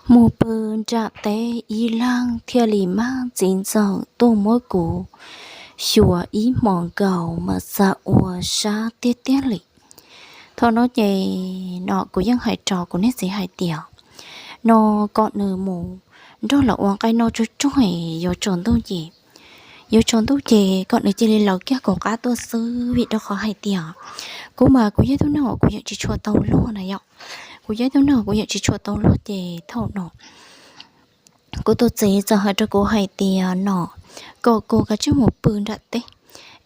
Mus pw nram teb ib leeg thiaj li maj txiv ntxawm tuaj muab kuv xyuas ib hmos nkaus mas xav ua sab tiag tiag li. Thaum no ces no kuv yeej hais rau kuv niag txiv hais tias no kom nws mus nrog lawv ua nqaij noj tsuag tsuag es yuav tsaus ntuj ces, yuav tsaus ntuj ces kom nws cia li lawv kiag kuv qab tuaj xwb vim rau qhov hais tias kuv mas kuv yog ib tug neeg uas kuv yeej tsis tshua tau luag na yom. Kuv yog ib tug neeg uas kuv yeej tsis tshua tau luag ces thaum no kuv tus txiv txawm hais rau kuv hais tias no kom kuv kav tsij mus pw nram teb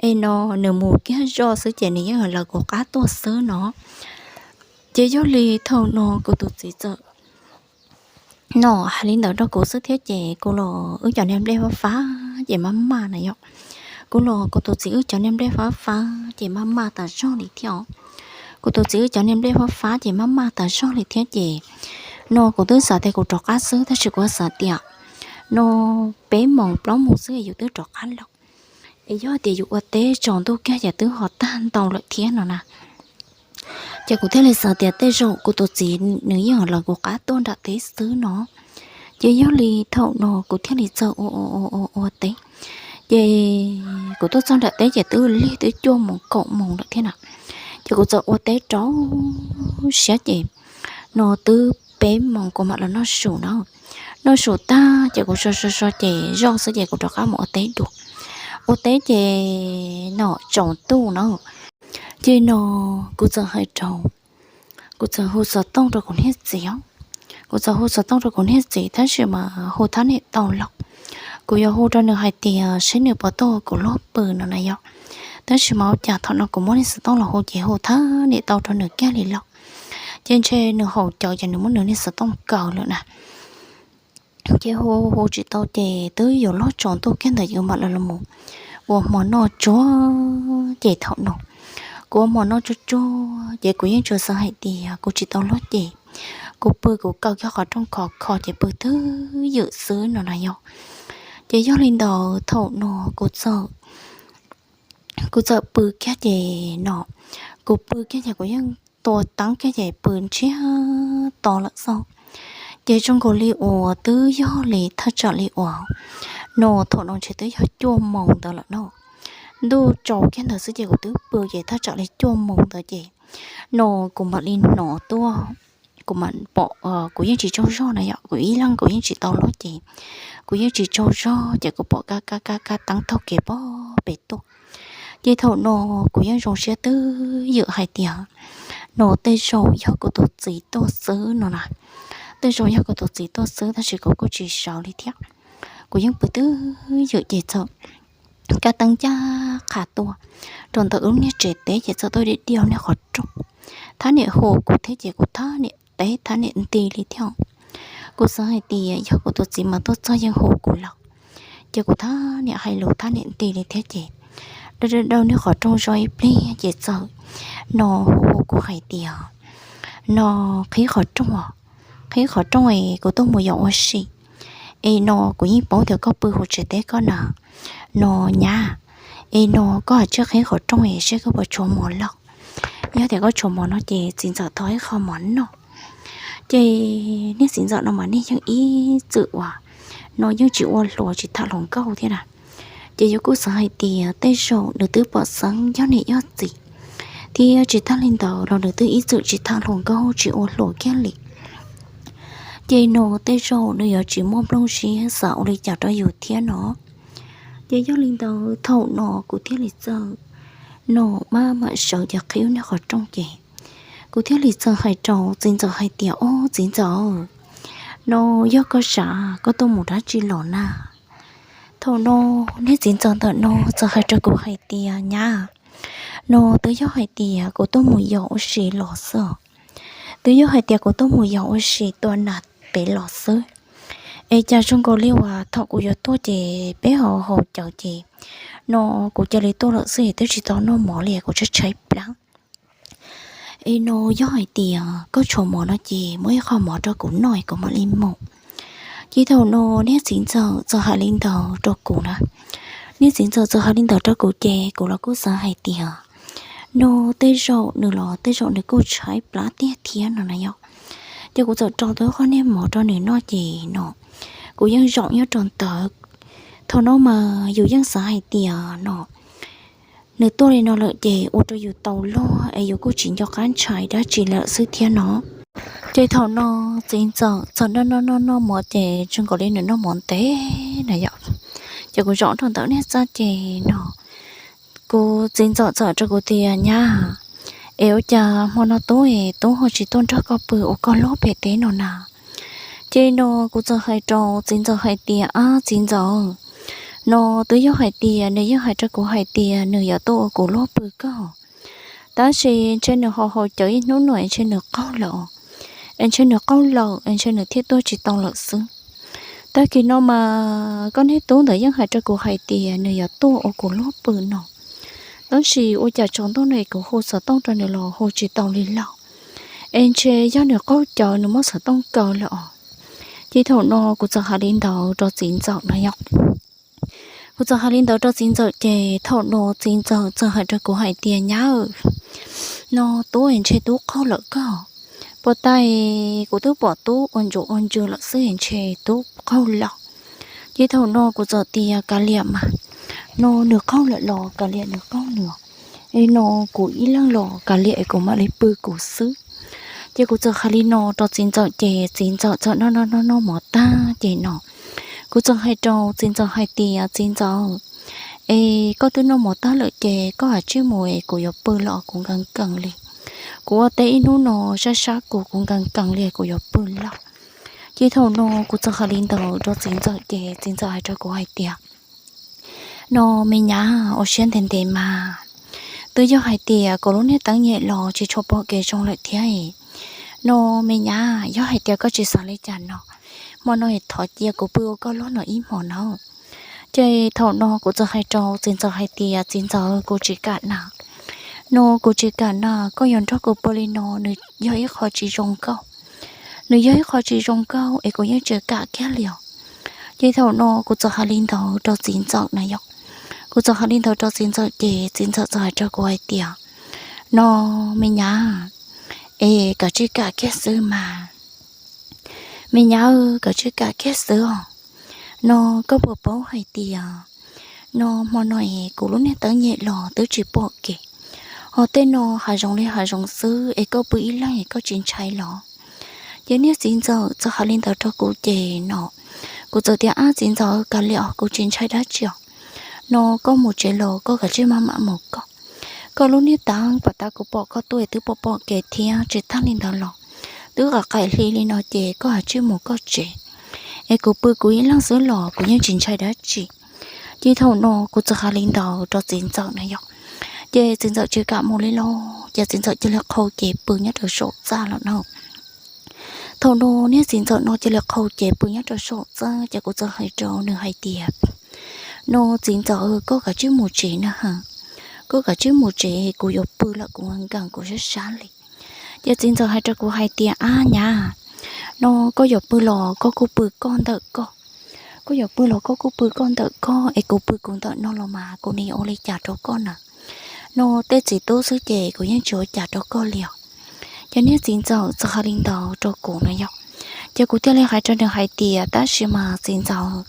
es no nws mus kiag zoj xwb ces nws yeej lawv kuv qab tuaj xwb no. Ces yog li thaum no kuv tus txiv txawm no hais li ntawd rau kuv xwb thiab ces kuv los wb cov niag nplej fab fab ces maj maj na yom. Kuv los kuv tus txiv wb cov niag nplej fab fab ces maj maj tas zog li thiab. Kuv tus txiv wb cov niag nplej fab fab ces maj maj tas zog li thiab ces no kuv twb xav tias kuv rov qab xwb tab sis kuv xav tias no peb moos plaub moos xwb yus twb rov qab los es yog tias yus ua teb tsaus ntuj kiag ces twb ho tag ntau lawm thiab no na. Ces kuv thiaj li xav tias tej zaum kuv tus txiv nws yeej lawv kuv qab tuaj nram teb xwb no. Ces yog li thaum no kuv thiaj li txawm ua ua ua ua teb. Ces kuv tuaj txog nram teb ces twb lig twb cuaj moos kaum moos lawm thiab na. Ces kuv txawm ua teb rau siab ces no twb peb moos kuv mam los noj su na. Noj su tag ces kuv so so so ces zoj xwb ces kuv rov qab mus ua teb dua. Ua teb ces no tsaus ntuj na. Ces no kuv txawm hais rau, kuv txawm hu xov tooj rau kuv niag txiv. Kuv txawm hu xov tooj rau kuv niag txiv tab sis mas hu thab niam tau los. Kuv yuav hu rau nws hais tias seb nws puas tuaj kuv luag pw no na yom. Tab sis mas ua cas thaum no kuv muab niag xov tooj los hu ces hu thab niam tau rau nws kiag li lawm. Ces ntshe nws haus cawv ces nws muab nws niag xov tooj kaw lawm na. Ces hu hu tsis tau ces twb yuav luag tsaus ntuj kiag ntawd ces mam li los mus ua hmo noj tsuag. Ces thaum no kuv ua hmo noj tsuag tsuag ces kuv yeej tsuas xav hais tias kuv tsis tau luag ces kuv pw kuv kaw kiag qhov rooj khov kho ces pw twj ywm xwb no na yom. Ces yog li ntawd thaum no kuv txawm kuv txawm pw kiag ces no kuv pw kiag ces kuv yeej tua teeb kiag ces pw ntsiag to lawm xwb. Ces zoo nkaus li uas twb yog li thaj tsam li uas no thaum no ntshe twb yog cuaj moos ntawd lawm no. Ntuj tsaus kiag ntawd xwb ces kuv twb pw ces thaj tsam li cuaj moos ntawd ces no kuv mam li hnov tuaj, kuv mam pom, kuv yeej tsis tsaug zog na yom, kuv ib leeg kuv yeej tsis tau luag ces kuv yeej tsis tsaug zog ces kuv pom kab kab kab kab teeb taug kev pog pem tuaj. Ces thaum no kuv yeej zoo siab twj ywm hais tias no tej zaum yog kuv tus txiv tuaj xwb no na. Tej zaum yog kuv tus txiv tuaj xwb tab sis kuv kuj tsis sawv li thiab. Kuv yeej pw twj ywm ces txawm kab teeb ncaj qha tuaj rau ntawm lub niag tsev teb ces txawm tuaj diam diam niag qhov rooj. Thab niam hu kuv thiab ces kuv thab niam teb thab niam nti li thiab. Kuv xav hais tias yog kuv tus txiv mas tuaj txog yeej hu kuv lawm, ces kuv thab niam hais lus thab niam nti li thiab ces da da da niag qhov rooj zoj ib pliag ces txawm no hu hu kuv hais tias no qhib qhov rooj os, qhib qhov rooj es kuv tuaj mus yos ua si. Es no kuv yeej paub tias koj pw hauv tsev teb koj na, no nyab, es no koj hais tsij qhib qhov rooj es seb koj puas tshuav mov loj. Yog tias koj tshuav mov no ces txiv ntxawm thov ib qho mov noj. Ces niag txiv ntxawm no mas niag yeej ib txwm uas no yeej tsis ua hluas tsis tham hluas nkauj thiab na. Ces yus kuj xav hais tias tej zaum nws twb pom xeeb yog niam yog txiv, thiab tsis tag li ntawd los nws twb ib txwm tsis tham hluas nkauj tsis ua hluas kiag li. Ces no tej zaum nws yuav tsis muaj nplooj siab xav ua li cas rau yus thiab no. Ces yog li ntawd thaum no kuv thiaj li txawm no maj mam sawv ces qhib niag qhov rooj ces kuv thiaj li txawm hais rau txiv ntxawm hais tias, Ob, txiv ntxawm, no yog koj sav koj tuaj mus dab tsi los na? Thaum no niag txiv ntxawm ntawm no txawm hais rau kuv hais tias, Nyab, no twb yog hais tias kuv tuaj mus yos ua si los xwb. Twb yog hais tias kuv tuaj mus yos ua si tua nas pem los xwb. Es cas zoo nkaus li uas thaum kuv yuav tuaj ces peb ho haus cawv ces no kuv cia li tuaj lawm xwb es twb tsis tau noj mov li kuv tshaib tshaib plab. Es no yog hais tias koj tshuav mov no ces muab ib qho mov rau kuv noj es kuv mam li mus. Ces thaum no niag txiv ntxawm txawm hais li ntawd rau kuv na. Niag txiv ntxawm txawm hais li ntawd rau kuv ces kuv los kuj xav hais tias no tej zaum nws los tej zaum nws kuj tshaib plab tiag thiab no na yom. Ces kuv txawm rau tau qhov niag mov rau nws noj ces no kuv yeej zaum nyob rau ntawd. Thaum no mas yus yeej xav hais tias no nws tuaj li no lawm ces ua rau yus tau luag es yus kuj tsis nco qab ntshai dab tsi lawm xwb thiab no. Ces thaum no txiv ntxawm txawm noj noj noj noj mov ces zoo nkaus li nws noj mov ntev na yom. Ces kuv zaum rau ntawm niag txaj ces no kuv txiv ntxawm txawm rau kuv tias, Nyab, es ua cas hmo no tub es tub ho tsis tuaj nrog koj pw ua koj luag pem teb no na? Ces no kuv txawm hais rau txiv ntxawm hais tias, Ab txiv ntxawm, no twb yog hais tias nws yeej hais rau kuv hais tias nws yuav tuaj ua kuv luag pw kawg, tab sis ntshe nws ho haus cawv ib hnub no es ntshe nws qaug lawm, es ntshe nws qaug lawm es ntshe nws thiaj tuaj tsis tau lawm xwb. Tag kis no mas koj niag tub ntawd yeej hais rau kuv hais tias nws yuav tuaj ua kuv luag pw no, tab sis ua cas tsaus ntuj no es kuv hu xov tooj rau nws los hu tsis tau li lauj, es ntshe yog nws qaug cawv nws muab xov tooj kaw lawm os. Ces thaum no kuv txawm hais li ntawd rau txiv ntxawm no yom. Kuv txawm hais li ntawd rau txiv ntxawm ces thaum no txiv ntxawm txawm hais rau kuv hais tias, Nyab, no tub es ntshe tub qaug lawm kawg, puas tas kuv twb pom tub ua ntsuav ua ntsws lawm xwb es ntshe tub qaug lawm. Ces thaum no kuv txawm tias, Kav liam mas, no nws qaug lawm los kav liam nws qaug nws, es no kuv ib leeg los kav liam es kuv mam li pw kuv xwb. Ces kuv txawm hais li no rau txiv ntxawm ces txiv ntxawm txawm noj noj noj noj mov tag ces no kuv txawm hais rau txiv ntxawm hais tias, Txiv ntxawm, es koj twb noj mov tag lawm ces koj kav tsij mus es kuv yuav pw lawm, kuv nkees nkees li. Kuv ua teb ib hnub no sab sab kuv, kuv nkees nkees li kuv yuav pw lawm. Ces thaum no kuv txawm hais li ntawd rau txiv ntxawm ces txiv ntxawm hais rau kuv hais tias, No me nyab, ua siab ntev ntev mas, twb yog hais tias kuv lub niag teeb nyem los tsis tshua pom kev zoo lawm thiab. No me nyab, yog hais tias koj tsis xav li cas no, hmo no thov cia kuv pw ua koj luag no ib hmos na. Ces thaum no kuv txawm hais rau txiv ntxawm hais tias, Txiv ntxawm, kuv tsis kam na. No kuv tsis kam na, koj yuav nrog kuv pw li no nws yog ib qho tsis zoo nkauj. Nws yog ib qho tsis zoo nkauj es kuv yeej tsis kam kiag li os. Ces thaum no kuv txawm hais li ntawd rau txiv ntxawm na yom. Kuv txawm hais li ntawd rau txiv ntxawm ces txiv ntxawm txawm hais rau kuv hais tias, No me nyab, es kav tsij kam kiag xwb mas. Me nyab, kav tsij kam kiag xwb os. No koj puas paub hais tias, no hmo no es kuv lub niag teeb nyem los twb tsis pom kev, ho tej no hav zoov li hav zoov xwb es koj pw ib leeg es koj tsis ntshai los? Ces niag txiv ntxawm txawm hais li ntawd rau kuv ces no kuv txawm tias, Ab txiv ntxawm, kav liam os, kuv tsis ntshai dab tsi os. No koj mus tsev los koj kav tsij maj mam mus koj. Koj lub niag teeb pas tas kuv pom koj tuaj twb pom pom kev thiab, tsis tag li ntawd los twb qab qaim hli li no ces koj kav tsij mus koj tsev, es kuv pw kuv ib leeg xwb los kuv yeej tsis ntshai dab tsi. Ces thaum no kuv txawm hais li ntawd rau txiv ntxawm na yom. Ces txiv ntxawm tsis kam mus li los ces txiv ntxawm cia li qhau cev pw nyob rau saum txaj lawm na. Thaum no niag txiv ntxawm no cia li qhau cev pw nyob rau saum txaj ces kuv txawm hais rau nws hais tias, No txiv ntxawm, koj kav tsij mus tsev na ha. Koj kav tsij mus tsev, kuv yuav pw lawm, kuv nkees kuv sab sab li. Ces txiv ntxawm hais rau kuv hais tias, Ab nyab, no koj yuav pw los koj kuj pw koj ntawm koj. Koj yuav pw los koj kuj pw koj ntawm koj es kuv pw kuv ntawm no los mas kuv nws yuav ua li cas rau koj na? No tej txiv tub xwb ces kuv yeej tsis ua cas rau koj li os. Ces niag txiv ntxawm txawm hais li ntawd rau kuv no yom. Ces kuv thiaj li hais rau nws hais tias, Tab sis mas txiv ntxawm,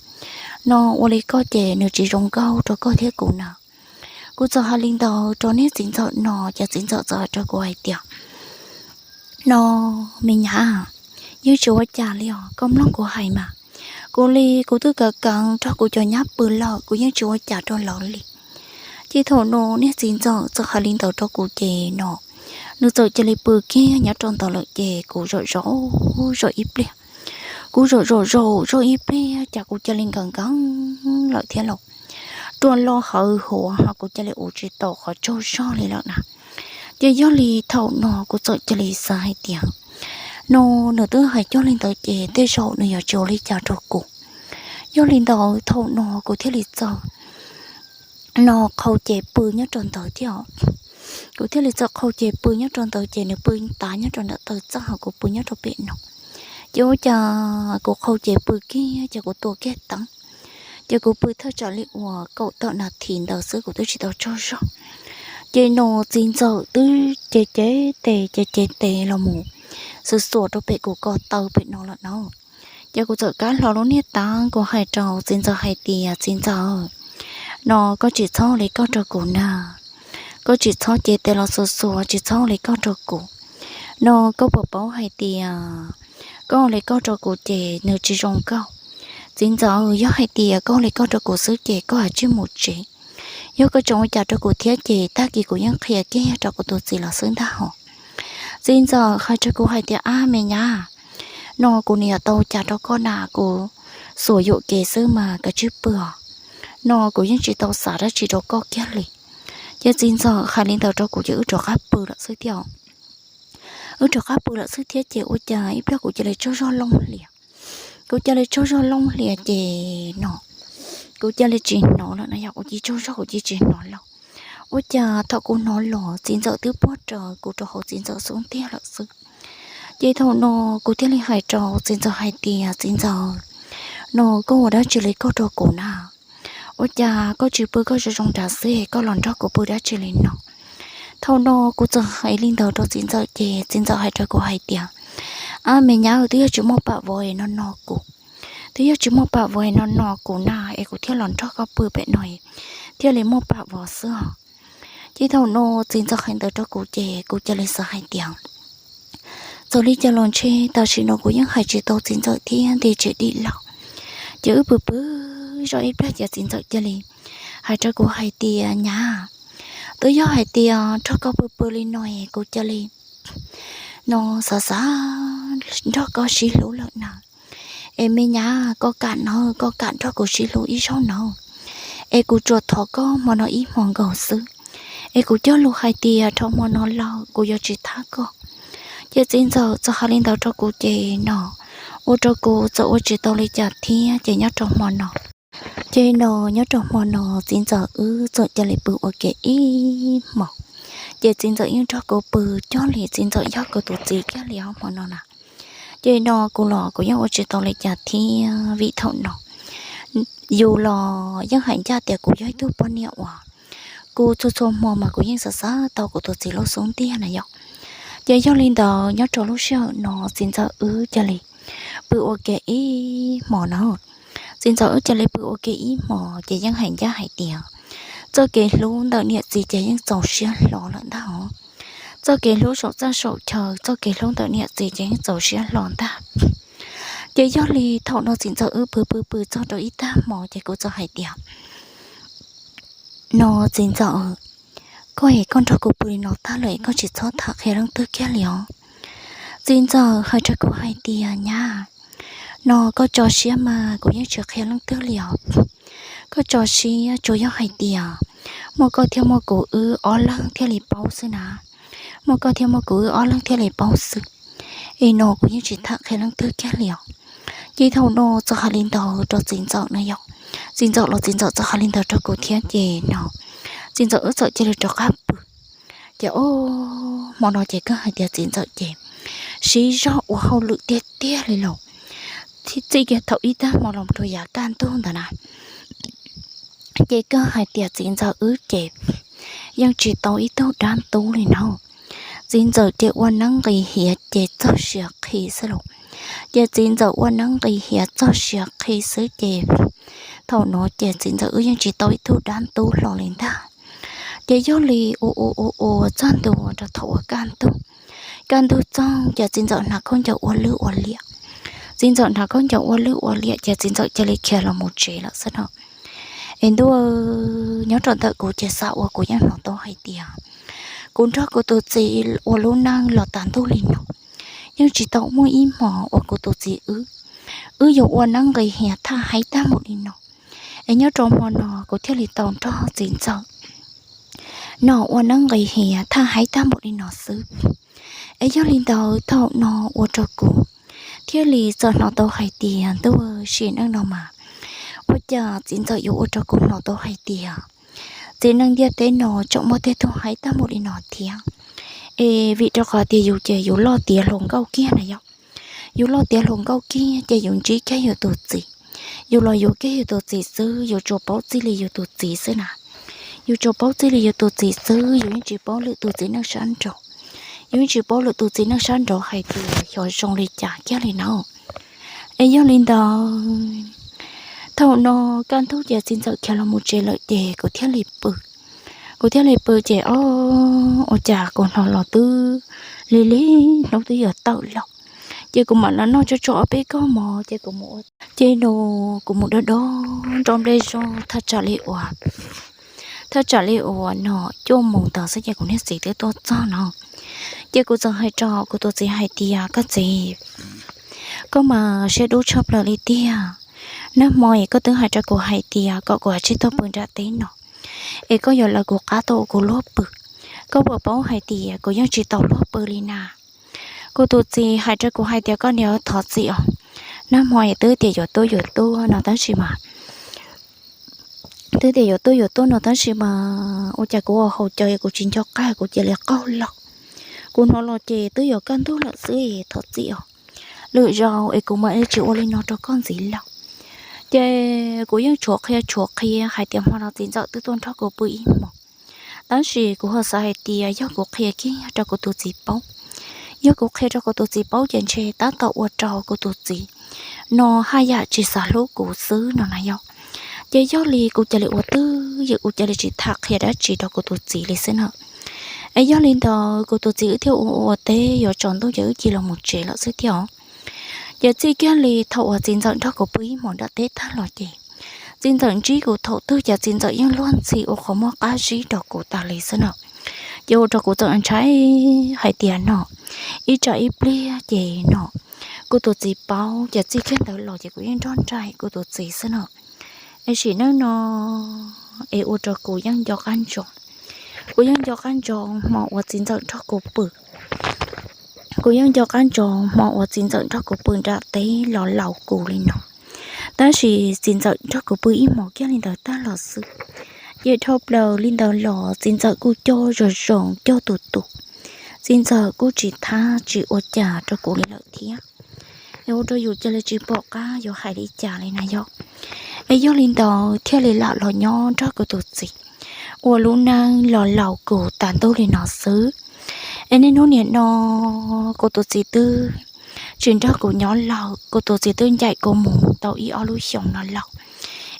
no ua li koj ces nws tsis zoo nkauj rau koj thiab kuv na. Kuv txawm hais li ntawd rau niag txiv ntxawm no ces txiv ntxawm txawm hais rau kuv hais tias, No me nyab, yeej tsis ua cas li os, koj mloog kuv hais mas. Kuv li kuv twb kav kav nrog kuv cov nyab pw lawm, kuv yeej tsis ua cas rau lawv li. Ces thaum no niag txiv ntxawm txawm hais li ntawd rau kuv ces no nws txawm cia li pw kiag nyob rau ntawd lawm ces kuv zaum zaum zaum ib pliag. Kuv zaum zaum zaum zaum ib pliag ces kuv cia li nkees nkees lawm thiab los rua lo hawv huv ho kuv cia li ua tsis tau qhov tsaug zog li lawm na. Ces yog li thaum no kuv txawm cia li xav hais tias, No nws twb hais coj li ntawd ces tej zaum nws yuav tsis ua li cas rau kuv. Yog li ntawd thaum no kuv thiaj li txawm no qhau cev pw nyob rau ntawd thiab. Kuv thiaj li txawm qhau cev pw nyob rau ntawd ces nws pw tav nyob rau ntawm taw txaj ho kuv pw nyob rau pem no. Ces ua cas kuv qhau cev pw kiag ces kuv tua kiag teeb. Ces kuv pw thawj tsam li uas kaum tawm nas this ntawd xwb kuv twb tsis tau tsaug zog. Ces no txiv ntxawm twb cev cev tes cev cev tes los mus xuas xuas rau pem kuv ko taw pem no lawm na. Ces kuv txawm kav hlo lub niag teeb, kuv hais rau txiv ntxawm hais tias, Txiv ntxawm, no koj tsis txhob li koj rau kuv na. Koj tsis txhob cev tes los xuas xuas, tsis txhob li koj rau kuv. No koj puas paub hais tias koj li koj rau kuv ces nws tsis zoo nkauj. Txiv ntxawm, yog hais tias koj li koj rau kuv xwb ces koj haj tsij mus tsev. Yog koj tseem ua cas rau kuv thiab ces tag kis kuv yeej qhia kiag rau kuv tus txiv lawm xwb ntag hos. Txiv ntxawm hais rau kuv hais tias, Ab me nyab, no kuv niam tau cas rau koj na, kuv xuas yuam kev xwb mas kav tsij pw os. No kuv yeej tsis tau xav dab tsi rau koj kiag li. Ces txiv ntxawm hais li ntawd rau kuv ces wb rov qab pw lawm xwb thiab. Wb rov qab pw lawm xwb thiab ces ua cas ib pliag kuv cia li tsaug zog looj hlias. Kuv cia li tsaug zog looj hlias ces no kuv cia li tsis hnov lawm na yog, kuv cia li tsaug zog kuv cia li tsis hnov lawm. Ua cas thaum kuv hnov los txiv ntxawm twb puag raws kuv rau hauv txiv ntxawm xub ntiag lawm xwb. Ces thaum no kuv thiaj li hais rau txiv ntxawm hais tias, Txiv ntxawm, no koj ua dab tsi li koj rau kuv na? Ua cas koj tsis pw koj zoo zoo nrad xwb, koj los nrog kuv pw dab tsi li no? Thaum no kuv txawm hais li ntawd rau txiv ntxawm ces txiv ntxawm hais rau kuv hais tias, Ab me nyab, twb yog tsis muaj pam vov es no no kuv. Twb yog tsis muaj pam vov es no no kuv na es kuv thiaj los nrog koj pw pem no, thiaj li muaj pam vov xwb os. Ces thaum no txiv ntxawm hais ntawd rau kuv ces kuv cia li xav hais tias, Txawm li cas los ntshe tam sim no kuv yeej hais tsis tau txiv ntxawm thiab nti tsis dim lawm. Ces wb pw pw zoj ib pliag ces txiv ntxawm cia li hais rau kuv hais tias, Nyab, twb yog hais tias nrog koj pw pw li no es kuv cia li no xav xav nrog koj sib hlub lawm na. Es me nyab, koj kam nawb, koj kam nrog kuv sib hlub ib zaug nawb. Es kuv tsuas thov koj hmo no ib hmo nkaus xwb. Es kuv cog lus hais tias dhau hmo no lawm kuv yuav tsis thab koj. Ces txiv ntxawm txawm hais li ntawd rau kuv ces no ua rau kuv txawm ua tsis tau li cas thiab ces nyob rau hmo no. Ces no nyob rau hmo no txiv ntxawm wb txawm cia li pw ua ke ib hmos. Ces txiv ntxawm yeej nrog kuv pw cog li txiv ntxawm yog kuv tus txiv kiag li hmo no na. Ces no kuv los kuv yeej ua tsis tau li cas thiab vim thaum no yus los yeej hais ncaj tias kuv yog ib tug poj niam uas kuv txhua txhua hmo mas kuv yeej xav xav tau kuv tus txiv lub xub ntiag na yom. Ces yog li ntawd nyob rau lub sij hawm no txiv ntxawm wb cia li pw ua ke ib hmos na. Txiv ntxawm wb cia li pw ua ke ib hmos ces yeej hais ncaj hais tias txoj kev hlub ntawm niam txiv ces yeej txaus siab hlo lawm ntag os. Txoj kev hlub saum txaj saum chaw, txoj kev hlub ntawm niam txiv ces yeej txaus siab hlo ntag. Ces yog li thaum no txiv ntxawm wb pw pw pw txog rau ib tag hmo ces kuv txawm hais tias, No txiv ntxawm, koj es koj nrog kuv pw li no tag lawm es koj tsis txhob tham qhia leej twg kiag li os. Txiv ntxawm hais rau kuv hais tias, Nyab, no koj tso siab mas kuv yeej tsis qhia leej twg li os. Koj tso siab tsuas yog hais tias muaj koj thiab muaj kuv wb ob leeg thiaj li paub xwb na. Muaj koj thiab muaj kuv wb ob leeg thiaj li paub xwb. Es no kuv yeej tsis tham qhia leej twg kiag li os. Ces thaum no txawm hais li ntawd rau txiv ntxawm na yom. Txiv ntxawm los txiv ntxawm txawm hais li ntawd rau kuv thiab ces no txiv ntxawm wb txawm cia li rov qab pw. Ces o, hmo no ces kawg hais tias txiv ntxawm ces siv zog ua hauj lwm tiag tiag li los. Txij kiag thaum ib tag hmo los rau yav kaj ntug ntawd na, ces kawg hais tias txiv ntxawm wb ces yeej tsis tau ib tug dab ntub li no. Txiv ntxawm ces ua neeb nqis hiav ces txog siav qhi xwb los. Ces txiv ntxawm ua neeb nqis hiav txog siav qhi xwb ces thaum no ces txiv ntxawm wb yeej tsis tau ib tug dab ntub hlo li ntag. Ces yog li ua ua ua ua txog ntua rau thaum uas kaj ntug, kaj ntug txog ces txiv ntxawm hnav khaub ncaws ua lwj ua liam. Txiv ntxawm hnav khaub ncaws ua lwj ua liam ces txiv ntxawm cia li khiav los mus tsev lawm xwb no. Es ntuj, nyob rau ntawm kuv ces xav ua kuv yeej hnov tau hais tias kuv nrog kuv tus txiv ua lub neej los tas ntuj li no, yeej tsis tau muaj ib hmos uas kuv tus txiv wb, wb yuav ua neeb nqis hiav thaj haib tag npaum li no. Es nyob rau hmo no kuv thiaj li tau nrog txiv ntxawm no ua neeb nqis hiav thaj haib tag npaum li no xwb. Es yog li ntawd thaum no ua rau kuv thiaj li txawm hnov tau hais tias ntuj, sim neej no mas ua cas txiv ntxawm yuav ua rau kuv hnov tau hais tias txiv neej ntiaj teb no tseem muaj tej tug haib tag npaum li no thiab. Es vim rau qhov tias yus ces yus loj tiav hluas nkauj kiag na yom. Yus loj tiav hluas nkauj kiag ces yus ntsib kiag yus tus txiv, yus los yuav kiag yus tus txiv xwb, yus tsuas paub txij li yus tus txiv xwb na. Yus tsuas paub txij li yus tus txiv xwb, yus yeej tsis paub lwm tus txiv neej sab nraud. yeej tsis paub lwm tus txiv neej sab nraud hais tias xyov zoo li cas kiag li na. Es yog li ntawd, thaum no kaj ntug ces txiv ntxawm khiav los mus tsev lawm ces kuv thiaj li pw. Kuv thiaj li pw ces o, ua cas kuv hnov los twb lig lig hnub twb yuav tawm los, ces kuv mam los noj tso tso ob peb koj mov ces kuv mus ua, ces no kuv mus dob dob nroj nplej zog thaj tsam li uas, thaj tsam li uas no cuaj moos ntawd xwb ces kuv niag txiv twb tuaj txog no. Ces kuv txawm hais rau kuv tus txiv hais tias, koj txiv, koj mas siab dub tshaj plaws li tiag. Nag hmo es koj twb hais rau kuv hais tias kom kuv tsij tuaj pw nram teb no, es koj yuav lawv kuv qab tau ua kuv luag pw. Koj puas paub hais tias kuv yeej tsis tau luag pw li na? Kuv tus txiv hais rau kuv hais tias, koj niam, thov txim os, nag hmo es twb tias yuav tuaj yuav tuaj no tab sis mas twb tias yuav tuaj yuav tuaj no tab sis mas ua cas kuv ua haus cawv es kuv tsis nco qab kuv cia li qaug los. Kuv hnov los ces twb yuav kaj ntug lawm xwb es thov txim os. Lwm zaus es kuv mam li tsis ua li no rau koj ntxiv lawm. Ces kuv yeej tshuav qhia tshuav qhia hais tias hmo no txiv ntxawm twb tuaj nrog kuv pw ib hmos. Tab sis kuv ho xav hais tias yog kuv qhia kiag rau kuv tus txiv paub, yog kuv qhia rau kuv tus txiv paub ces ntshe tab tom ua rau kuv tus txiv no haj yam tsis xav hlub kuv xwb no na yog. Ces yog li kuv cia li ua twj ywm, kuv cia li tsis tham qhia dab tsi rau kuv tus txiv li xwb na. Es yog li ntawd kuv tus txiv wb thiaj ua ua teb yuav tsaus ntuj ces wb cia li los mus tsev lawm xwb thiab os. Ces txij kiag li thaum uas txiv ntxawm nrog kuv pw ib hmos nram teb tag los ces txiv ntxawm ntsib kuv thaum twg ces txiv ntxawm yeej luag ntxhi ua qhov muag qab zib rau kuv tas li xwb na. Ces ua rau kuv txawm ntshai hais tias no ib tsam ib pliag ces no kuv tus txiv paub ces txij kiag ntawd los ces kuv yeej nrog nraim kuv tus txiv xwb na. Es sim neej no es ua rau kuv yeej nco qab ntsoov, kuv yeej nco qab ntsoov hmo uas txiv ntxawm nrog kuv pw. Kuv yeej nco qab ntsoov hmo uas txiv ntxawm nrog kuv pw nram teb los laus kuv li no. Tab sis txiv ntxawm nrog kuv pw ib hmos kiag li ntawd tag los xwb, ces dhau plaws li ntawd los txiv ntxawm kuj coj zoo zoo coj tus tus, txiv ntxawm kuj tsis thab tsis ua cas rau kuv li lawm thiab. Es ua rau yus cia li tsis pom qab yuav hais li cas li na yog. Es yog li ntawd thiaj li lam los nyob nrog kuv tus txiv ua lub neej los laus kuv tas ntuj li no xwb. Es niaj hnub nim no kuv tus txiv twb tsis nrog kuv nyob lawm, kuv tus txiv twb ncaim kuv mus tau ib ob lub xyoos no lawm.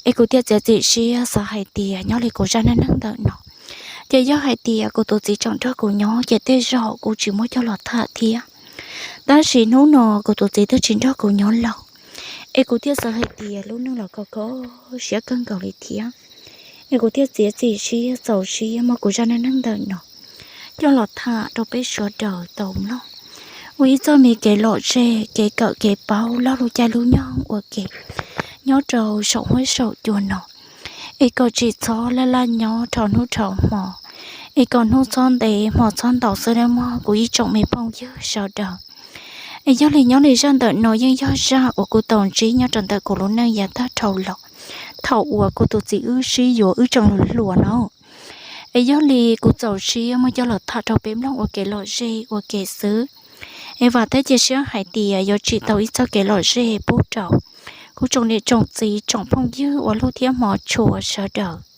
Es kuv thiaj txiav txim siab xav hais tias nyob li kuv zaj neej neeg ntawm no, ces yog hais tias kuv tus txiv tseem nrog kuv nyob ces tej zaum kuv tsis muab coj los tham thiab. Tab sis hnub no kuv tus txiv twb tsis nrog kuv nyob lawm, es kuv thiaj xav hais tias lub neej los kho kho siab kawg nkaus li thiab. Es kuv thiaj txiav txim siab txaus siab muab kuv zaj neej neeg ntawm no coj los tham rau peb sawv daws tau mloog ua ib txoj me kev lom zem, kev kawm kev paub log lub caij lub nyoog ua ke nyob rau saum huab saum cua no. Es kom tsis txhob laj laj nyob dhau hnub dhau hmo, es kom hnub txhob ntev hmo txhob ntau xwb nawb mog kuv ib tsoom me phooj ywg sawv daws. Es yog li nyob li zaj ntawm no yeej yog zaj uas kuv tau ntsib nyob rau ntawm kuv lub neej yav tag dhau los, thaum uas kuv tus txiv wb sib yuav wb tseem hluas hluas no. Es yog li kuv txaus siab muab coj los tham rau peb mloog ua kev lom zem ua ke xwb. Es vam thiab cia siab hais tias yuav tsim tau ib txoj kev lom zem pub rau kuv tsoom niam tsoom txiv tsoom phooj ywg uas hlub thiab hmov tshua sawv daws.